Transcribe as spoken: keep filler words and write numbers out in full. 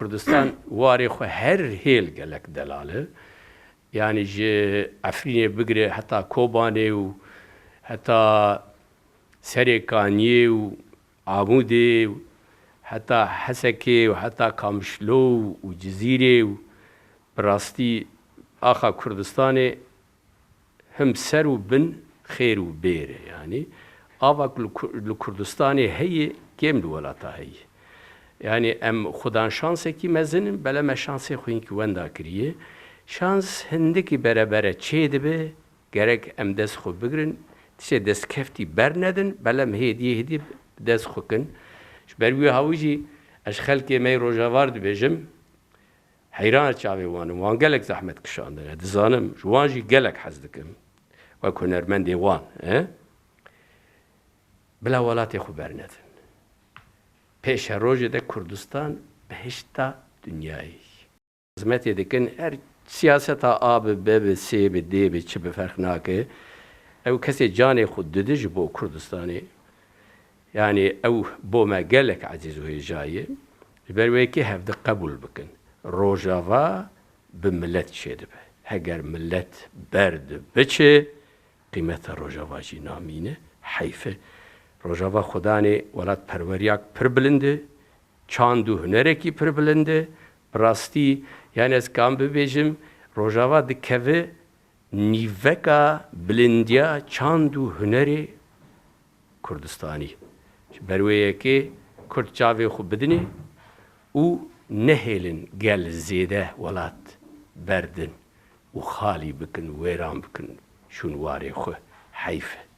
Kurdistan warê xwe her hêl gelek delal e. Yanî ji Efrînê bigire heta Kobanê û heta Serê Kaniyê û Amûdê û heta Hesekê û heta Kamişlo û Cizîrê û bi rastî axa Kurdistanê him ser û bin xêr û bêr e. Yanî ava ku li Ku-, li Kurdistanê heye, kêm li welata heye. Yanî em xudan şansekî mezin in, bele me şansê xwe hinkî wenda kiriye. Şans hindikî berebere çêdibe, gerek em dest xwe bigirin, tiştê destkeftî bernedin, bele em hêdiyê hêdî dest xwe kin. Ji ber wî hawî jî ez ji xelkê me yê Rojava re dibêjim, heyran çavê wan im. Wan gelek zehmet kişandine. Dizanim, ji wan jî gelek hez dikim. Wek hunermendê wan, e? Bila welatê xwe bernedin. Pêşerojê de Kurdistan behişta dinyayê. Xizmetê dikin, her siyaseta A bi, B bi, C bi, D bi, çi bi ferq nake. Ew kesê canê xwe didi ji bo Kurdistanê. Yanî ew bo me gelek ezîz û hêja ye. Ji ber wê yekê hevdi qebûl bikin. Rojava bi milet çêdibe. Heger milet berdi biçe, qîmeta Rojava jî namîne. Heyf e. Rojava xwedanê welatperweriyak pir bilind e. Çand û hunerekî pir bilind e. Bi rastî, yani ez kam bibêjim, Rojava dikeve nîveka bilindiya çand û hunerê Kurdistanî. Ji ber wê yekê Kurd çavê xwe bidinê û nehêlin gel zêde welat berdin û xalî bikin, wêran bikin şûn warê xwe. Heyf e.